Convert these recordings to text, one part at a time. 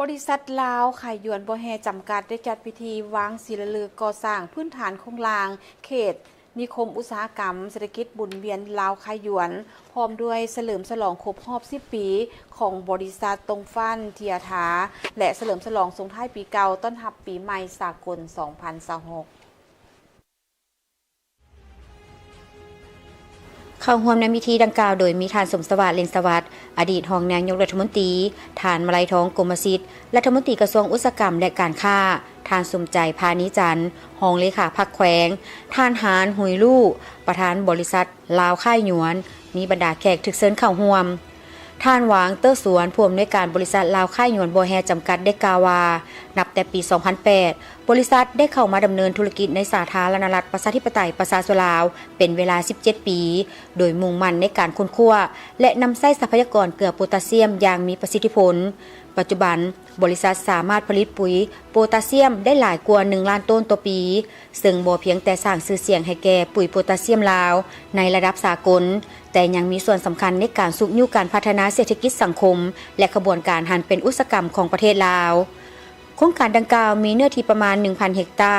ບໍລິສັດລາວໄຄຢວນບໍ່ແຮ່ຈຳກັດ ໄດ້ຈັດພິທີວາງສີລາເລີກກໍ່ສ້າງພື້ນຖານໂຄງລ່າງເຂດນິຄົມອຸດສາຫະກຳເສດຖະກິດໝູນວຽນລາວໄຄຢວນ ພ້ອມດ້ວຍສະເຫຼີມສະຫຼອງຄົບຮອບສິບປີຂອງບໍລິສັດຕົງຟານເທຍທາ ແລະ ສະເຫຼີມສະຫຼອງສົ່ງທ້າຍປີເກົ່າຕ້ອນຮັບປີໃໝ່ສາກົນສອງພັນຊາວຫົກ. ເຂົ້າຮ່ວມໃນພິທີດັ່ງກ່າວໂດຍມີທ່ານ ສົມສະຫວາດ ເລັງສະຫວັດ ອະດີດຮອງນາຍົກລັດຖະມົນຕີ, ທ່ານ ມະໄລທອງ ກົມມະສິດ ລັດຖະມົນຕີກະຊວງອຸດສາຫະກຳ ແລະ ການຄ້າ, ທ່ານ ສົມໃຈ ພານີຈັນ ຮອງເລຂາພັກແຂວງ, ທ່ານ ຫານ ຫຸຍລູ້ ປະທານບໍລິສັດລາວໄຄຢວນ, ມີບັນດາແຂກຖືກເຊີນເຂົ້າຮ່ວມ. ທ່ານ ຫວາງ ເຕີສວນ ຜູ້ອຳນວຍການບໍລິສັດລາວໄຄຢວນບໍ່ແຮ່ຈຳກັດ ໄດ້ກ່າວວ່າ ນັບແຕ່ປີສອງພັນແປດ ບໍລິສັດໄດ້ເຂົ້າມາດຳເນີນທຸລະກິດໃນສາທາລະນະລັດ ປະຊາທິປະໄຕ ປະຊາຊົນລາວ ເປັນເວລາສິບເຈັດປີ ໂດຍມຸ່ງໝັ້ນໃນການຄົ້ນຄວ້າ ແລະ ນຳໃຊ້ຊັບພະຍາກອນເກືອໂປຕາຊຽມຢ່າງມີປະສິດທິຜົນ. ປັດຈຸບັນ, ບໍລິສັດສາມາດຜະລິດປຸຍໂປຕາຊຽມໄດ້ຫຼາຍກວ່າໜຶ່ງລ້ານໂຕນຕໍ່ປີ, ເຊິ່ງບໍ່ພຽງແຕ່ສ້າງຊື່ສຽງໃຫ້ແກ່ປຸຍໂປຕາຊຽມລາວໃນລະດັບສາກົນ, ແຕ່ຍັງມີສ່ວນສຳຄັນໃນການຊຸກຍູ້ການພັດທະນາເສດຖະກິດສັງຄົມ ແລະ ຂະບວນການຫັນເປັນອຸດສາຫະກຳຂອງປະເທດລາວ. ໂຄງການດັ່ງກ່າວມີເນື້ອທີ່ປະມານໜຶ່ງພັນເຮັກຕາ,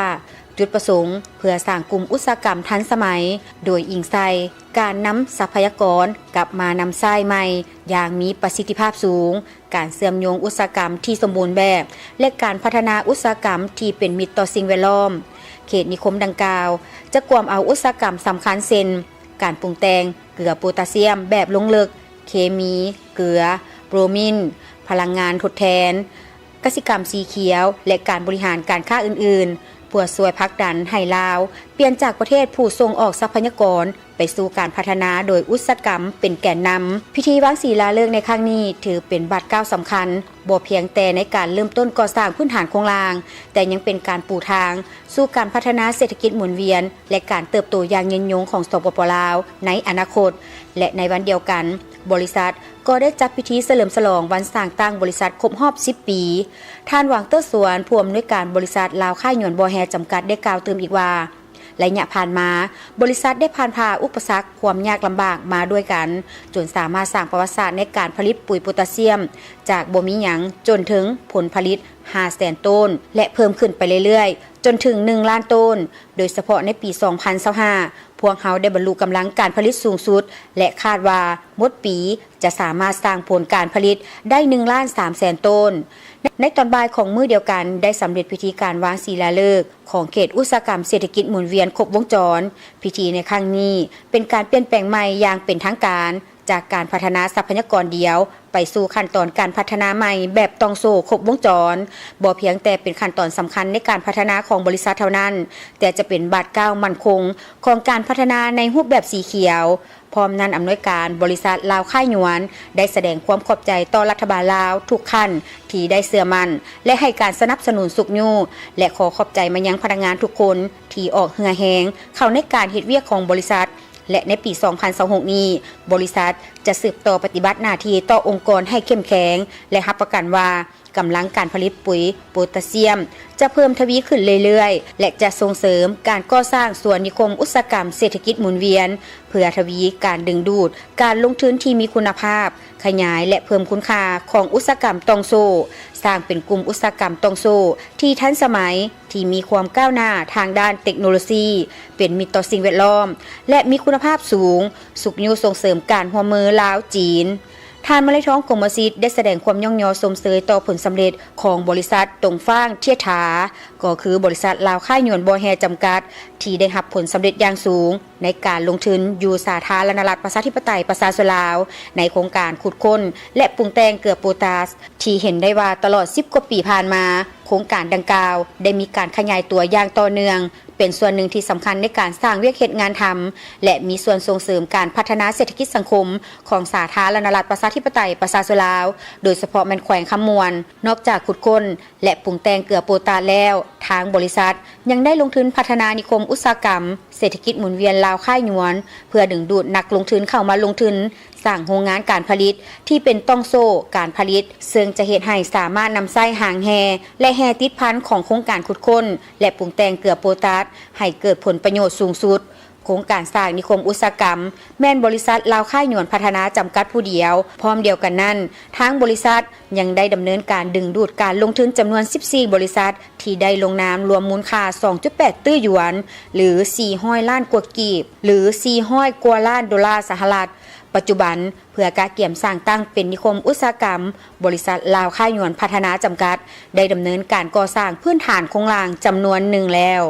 ຈຸດປະສົງເພື່ອສ້າງກຸ່ມອຸດສາຫະກຳທັນສະໄໝ, ໂດຍອີງໃສ່ການນຳຊັບພະຍາກອນກັບມານຳໃຊ້ໃໝ່ຢ່າງມີປະສິດທິພາບສູງ, ການເຊື່ອມໂຍງອຸດສາຫະກຳທີ່ສົມບູນແບບ ແລະ ການພັດທະນາອຸດສາຫະກຳທີ່ເປັນມິດຕໍ່ສິ່ງແວດລ້ອມ. ເຂດນິຄົມດັ່ງກ່າວຈະກວມເອົາອຸດສາຫະກຳສຳຄັນເຊັ່ນ ການປຸງແຕ່ງເກືອໂປຕາຊຽມແບບລົງເລິກ, ເຄມີ, ເກືອ, ໂບຣມິນ, ພະລັງງານທົດແທນ, ກະສິກຳສີຂຽວ ແລະ ການບໍລິຫານການຄ້າອື່ນໆ ເພື່ອຊ່ວຍຜັກດັນໃຫ້ລາວປ່ຽນຈາກປະເທດຜູ້ສົ່ງອອກຊັບພະຍາກອນ ໄປສູ່ການພັດທະນາໂດຍອຸດສາຫະກຳເປັນແກນນຳ. ພິທີວາງສີລາເລີກໃນຄັ້ງນີ້ ຖືເປັນບາດກ້າວສຳຄັນ ບໍ່ພຽງແຕ່ໃນການເລີ່ມຕົ້ນກໍ່ສ້າງພື້ນຖານໂຄງລ່າງ, ແຕ່ຍັງເປັນການປູທາງສູ່ການພັດທະນາເສດຖະກິດໝູນວຽນ ແລະ ການເຕີບໂຕຢ່າງຍືນຍົງຂອງ ສປປ ລາວ ໃນອະນາຄົດ ແລະ ໃນວັນດຽວກັນ, ບໍລິສັດກໍໄດ້ຈັດພິທີສະເຫຼີມສະຫຼອງວັນສ້າງຕັ້ງບໍລິສັດຄົບຮອບສິບປີ. ທ່ານ ຫວັງ ເຕີສວນ ຜູ້ອຳນວຍການບໍລິສັດລາວຄ້າຍວນບໍ່ແຮ່ຈຳກັດ ໄດ້ກ່າວຕື່ມອີກວ່າ, ໄລຍະຜ່ານມາ, ບໍລິສັດໄດ້ຜ່ານຜ່າອຸປະສັກຄວາມຍາກລຳບາກມາດ້ວຍກັນ, ຈົນສາມາດສ້າງປະຫວັດສາດໃນການຜະລິດປຸຍໂປຕາຊຽມຈາກບໍ່ມີຫຍັງ ຈົນເຖິງຜົນຜະລິດຫ້າແສນໂຕນ ແລະ ເພີ່ມຂຶ້ນໄປເລື້ອຍໆ ຈົນເຖິງໜຶ່ງລ້ານໂຕນ. ໂດຍສະເພາະໃນປີສອງພັນຊາວຫ້າ ພວກເຮົາໄດ້ບັນລຸກຳລັງການຜະລິດສູງສຸດ ແລະ ຄາດວ່າໝົດປີຈະສາມາດສ້າງຜົນການຜະລິດໄດ້ໜຶ່ງລ້ານສາມແສນໂຕນ. ໃນຕອນບ່າຍຂອງມື້ດຽວກັນ ໄດ້ສຳເລັດພິທີການວາງສີລາເລີກຂອງເຂດອຸດສາຫະກຳເສດຖະກິດໝູນວຽນຄົບວົງຈອນ. ພິທີໃນຄັ້ງນີ້ເປັນການປ່ຽນແປງໃໝ່ຢ່າງເປັນທາງການ ຈາກການພັດທະນາຊັບພະຍາກອນດຽວ ໄປສູ່ຂັ້ນຕອນການພັດທະນາໃໝ່ແບບຕ່ອງໂສ້ຄົບວົງຈອນ, ບໍ່ພຽງແຕ່ເປັນຂັ້ນຕອນສຳຄັນໃນການພັດທະນາຂອງບໍລິສັດເທົ່ານັ້ນ, ແຕ່ຈະເປັນບາດກ້າວໝັ້ນຄົງຂອງການພັດທະນາໃນຮູບແບບສີຂຽວ. ພ້ອມນັ້ນ, ອຳນວຍການບໍລິສັດລາວຄ້າຍວນ ໄດ້ສະແດງຄວາມຂອບໃຈຕໍ່ລັດຖະບານລາວທຸກຂັ້ນທີ່ໄດ້ເຊື່ອໝັ້ນ ແລະ ໃຫ້ການສະໜັບສະໜູນຊຸກຍູ້ ແລະ ຂໍຂອບໃຈມາຍັງພະນັກງານທຸກຄົນທີ່ອອກເຫື່ອແຮງເຂົ້າໃນການເຮັດວຽກຂອງບໍລິສັດ. ແລະ ໃນປີສອງພັນຊາວຫົກນີ້, ບໍລິສັດຈະສືບຕໍ່ປະຕິບັດໜ້າທີ່ຕໍ່ອົງກອນໃຫ້ເຂັ້ມແຂງ ແລະ ຮັບປະກັນວ່າກຳລັງການຜະລິດປຸຍໂປຕາຊຽມຈະເພີ່ມທະວີຂຶ້ນເລື້ອຍໆ ແລະ ຈະສົ່ງເສີມການກໍ່ສ້າງສ່ວນນິຄົມອຸດສາຫະກຳເສດຖະກິດໝູນວຽນ ເພື່ອທະວີການດຶງດູດການລົງທຶນທີ່ມີຄຸນນະພາບ, ຂະຫຍາຍ ແລະ ເພີ່ມຄຸນຄ່າຂອງອຸດສາຫະກຳຕ່ອງໂສ້, ສ້າງເປັນກຸ່ມອຸດສາຫະກຳຕ່ອງໂສ້ທີ່ທັນສະໄໝ, ທີ່ມີຄວາມກ້າວໜ້າທາງດ້ານເຕັກໂນໂລຊີ, ເປັນມິດຕໍ່ສິ່ງແວດລ້ອມ ແລະ ມີຄຸນນະພາບສູງ, ຊຸກຍູ້ສົ່ງເສີມການຮ່ວມມືລາວ-ຈີນ. ທ່ານ ມະໄລທອງ ກົມມະສິດ ໄດ້ສະແດງຄວາມຍ້ອງຍໍຊົມເຊີຍຕໍ່ຜົນສຳເລັດຂອງບໍລິສັດຕົງຟາງເທຍທາ, ກໍຄືບໍລິສັດລາວຄ້າຍວນບໍ່ແຮ່ຈຳກັດ ທີ່ໄດ້ຮັບຜົນສຳເລັດຢ່າງສູງ ໃນການລົງທຶນຢູ່ສາທາລະນະລັດ ປະຊາທິປະໄຕ ປະຊາຊົນລາວ ໃນໂຄງການຂຸດຄົ້ນ ແລະ ປຸງແຕ່ງເກືອໂປຕາຊ ທີ່ເຫັນໄດ້ວ່າຕະຫຼອດສິບກວ່າປີຜ່ານມາ, ໂຄງການດັ່ງກ່າວໄດ້ມີການຂະຫຍາຍຕົວຢ່າງຕໍ່ເນື່ອງ, ເປັນສ່ວນໜຶ່ງທີ່ສຳຄັນໃນການສ້າງວຽກເຮັດງານທຳ ແລະ ມີສ່ວນສົ່ງເສີມການພັດທະນາເສດຖະກິດສັງຄົມຂອງສາທາລະນະລັດ ປະຊາທິປະໄຕ ປະຊາຊົນລາວ, ໂດຍສະເພາະແມ່ນແຂວງຄຳມ່ວນ. ນອກຈາກຂຸດຄົ້ນ ແລະ ປຸງແຕ່ງເກືອໂປຕາຊແລ້ວ, ທາງບໍລິສັດຍັງໄດ້ລົງທຶນພັດທະນານິຄົມອຸດສາຫະກຳເສດຖະກິດໝູນວຽນລາວຄ້າຍວນ ເພື່ອດຶງດູດນັກລົງທຶນເຂົ້າມາລົງທຶນ ສ້າງໂຮງງານການຜະລິດທີ່ເປັນຕ່ອງໂສ້ການຜະລິດ, ເຊິ່ງຈະເຮັດໃຫ້ສາມາດນຳໃຊ້ຮາງແຮ່ ແລະ ແຮ່ຕິດພັນຂອງໂຄງການຂຸດຄົ້ນ ແລະ ປຸງແຕ່ງເກືອໂປຕາຊ ໃຫ້ເກີດຜົນປະໂຫຍດສູງສຸດ. ຄົງການສ້າງນິຄົມອຸດສາຫະກຳ ແມ່ນບໍລິສັດລາວຄ້າຍຫຍວນພັດທະນາຈຳກັດຜູ້ດຽວ. ພ້ອມດຽວກັນນັ້ນ, ທາງບໍລິສັດຍັງໄດ້ດຳເນີນການດຶງດູດການລົງທຶນຈຳນວນສິບສີ່ບໍລິສັດ ທີ່ໄດ້ລົງນາມລວມມູນຄ່າສອງຈຸດແປດຕື້ຢວນ ຫຼື ສີ່ຮ້ອຍລ້ານກວ່າກີບ ຫຼື ສີ່ຮ້ອຍກວ່າລ້ານໂດລາສະຫະລັດ. ປັດຈຸບັນ, ເພື່ອກະກຽມສ້າງຕັ້ງເປັນນິຄົມອຸດສາຫະກຳ, ບໍລິສັດລາວຄ້າຍຫຍວນພັດທະນາຈຳກັດ ໄດ້ດຳເນີນການກໍ່ສ້າງພື້ນຖານໂຄງລ່າງຈຳນວນໜຶ່ງແລ້ວ.